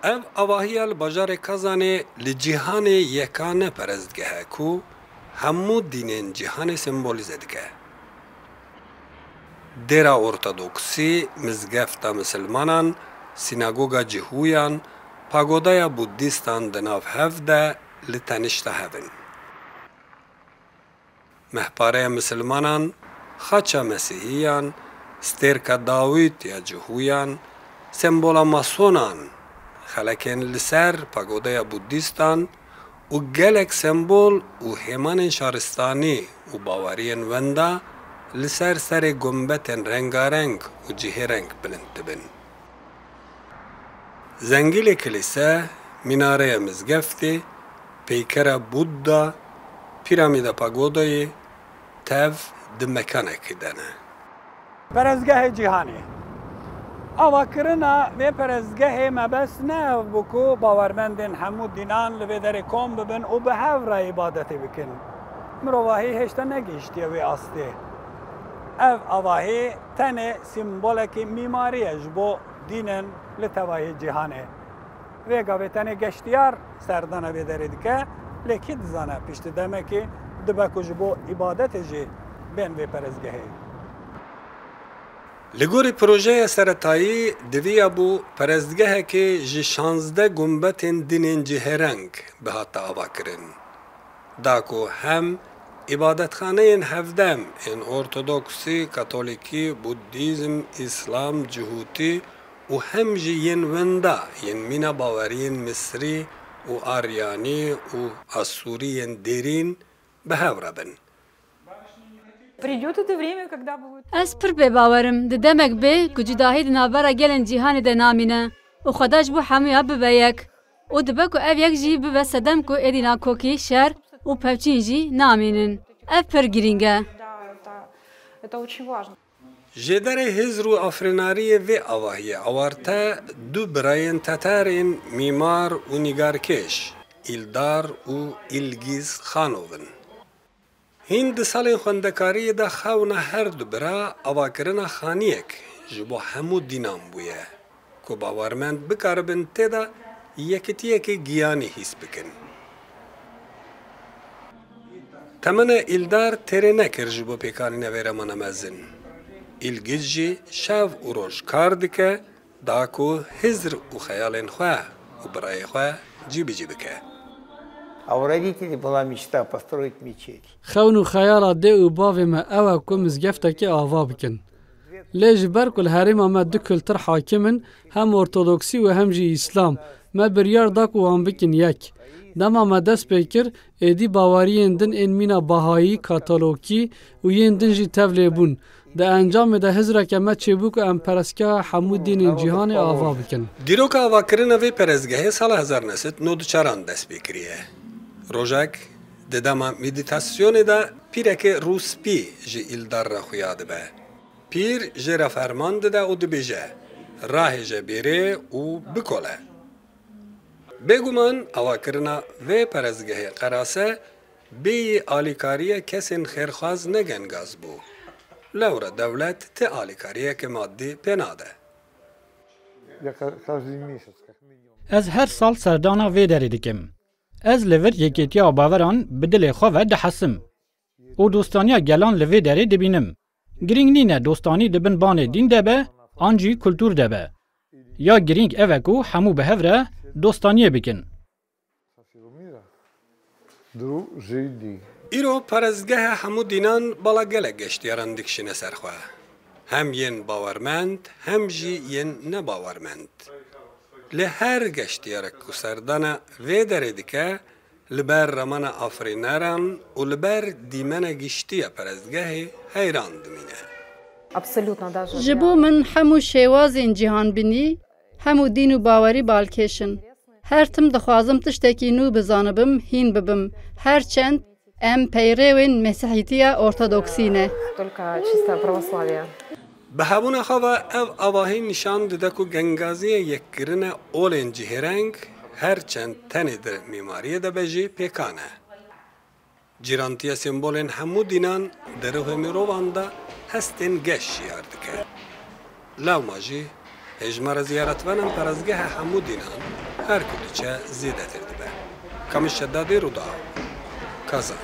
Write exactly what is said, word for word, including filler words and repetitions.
Ev avahiya li bajarê Kazanê li cîhanê yekane perestgeh e ku hemû dînên cîhanê sembolîze dike. Dêra Ortodoksî, mizgefta misilmanan, sînagoga Cihûyan, pagodaya Budîstan di nav hev de li tenişta hev in. Mehpareya misilmanan, xaça mesîhiyan, stêrka Dawîd ya Cihûyan, sembola masonan, xelekên li ser pagodeya Budîstan û gelek sembol û hêmanên şaristanî û baweriyên wenda li ser serê gumbetên rengareng û cihêreng bilind dibin. Zengilê kilîse, minareya mizgeftê, peykera Budda, pîramîda pagodayê tev di mekanekî de ne. Perestgehê cîhanê. Avakirina vê perestgehê mebest ne ev bû ku bawermendên hemû dînan li vê derê kom bibin û bi hev re îbadetê bikin. Mirovahî hêşta negihiştiye wê astê. Ev avahî tenê sîmbolekî mîmarî ye ji bo dînên li tevayê cîhanê. Vê gavê tenê geştiyar serdana vê derê dike, lê kî dizane piştî demekê dibe ku ji bo îbadetê jî bên vê perestgehê. Li gorî projeya seretayî, diviya bû perestgehekê ji şazdeh gumbetên dînên cihêreng bihata avakirin. Da ku hem îbadetxaneyên hevdem ên Ortodoksî, Katolîkî, Budîzm, Îslam, Cihûtî û hem jî yên wenda yên mîna baweriyên Misrî û Aryanî û Asûrî yên dêrîn bi hev re bin. Ez pir bêbawer im, di demek bê ku cudahî di navbera gelên cîhanê de namîne û Xweda ji bo hemûya bibe yek. Û dibe ku ev yek jî bibe sedem ku êdî nakokî, şer û pevçîn jî namînin. Ev pir girîng e. Jêderê hizr û afirînariyê vê avahiyê awarte du birayên teter ên mîmar û nîgarkêş, Îldar û Îlgîz Xanov in. Hîn di salên xwendekariyê de xewna her du bira avakirina xaniyek ji bo hemû dînan bûye, ku bawermend bikaribin tê de yekitiyekê giyanî hîs bikin. Temene Îldar têrê nekir ji bo pêkanîna vê remana mezin. Îlgiz jî şev û roj kar dike, da ku hizr û xeyalên xwe û birayê xwe cîbicî bike. А у родителей была мечта построить мечеть. Xewn û xeyala dê û bavê me ew e ku mizgeftekê ava bikin. Lê ji ber ku li herêma me du kultir hakim in, hem ortodoksî û hem jî îslam, me biryar da ku wan bikin yek. Dema me dest pê kir, êdî baweriyên din ên mîna bahayî, katolokî û yên din jî tevlê bûn. Di encamê de hizreke me çêbû ku em perestgeha hemû dînên cîhanê ava bikin. Dîroka avakirina vê perestgehê sala hezar neh sed nod û çaran dest pê kiriye. Rojek di dema medîtasyonê de pîrekê rûspî ji Îldar re xuya dibe. Pîr jê re ferman dide û dibêje, Rahêje bêrê û bikole. Bêguman avakirina vê perestgehê qerase bêyî alîkariya kesên xêrxwaz ne gengaz bû. Lewre dewlet ti alîkariyeke madî pê nade. Ez her sal serdana vê derê dikim. Ez li vir Yekêtiya Baweran bi dilê xwe ve dihesim û dostaniya gelan li vê derê dibînim. Girîng nîne dostanî di bin banê dîn de be an jî kultûr de be. Ya girîng ev e ku hemû bi hev re dostaniyê bikin. Îro perestgeha hemû dînan bala gelek geştiyaran dikişîne ser xwe. Hem yên bawermend hem jî yên nebawermend. Lê her geştiyarek ku serdana vê derê dike, li ber remana afirîneran û li ber dîmena giştî ya perestgehê heyran dimîne. Ji bo min hemû şêwazên cîhanbînî, hemû dîn û bawerî balkêş in. Her tim dixwazim tiştekî nû bizanibim, hîn bibim. Her çend em peyrêwên Mesîhîtiya Ortodoksî ne. Bi hebûna xwe ve ev avahî nîşan dide ku gengaziya yekkirina olên cihêreng her çend tenê di mîmariyê de be jî pêkan e. Cîrantiya sembolên hemû dînan di ruhê mirovan de hestên geş şiyar dike. Lewma jî hejmara ziyaretvanan perestgeha hemû dînan Her ku diçe zêdetir dibe. Kamiş Şedadê, Rûdaw, Kazan.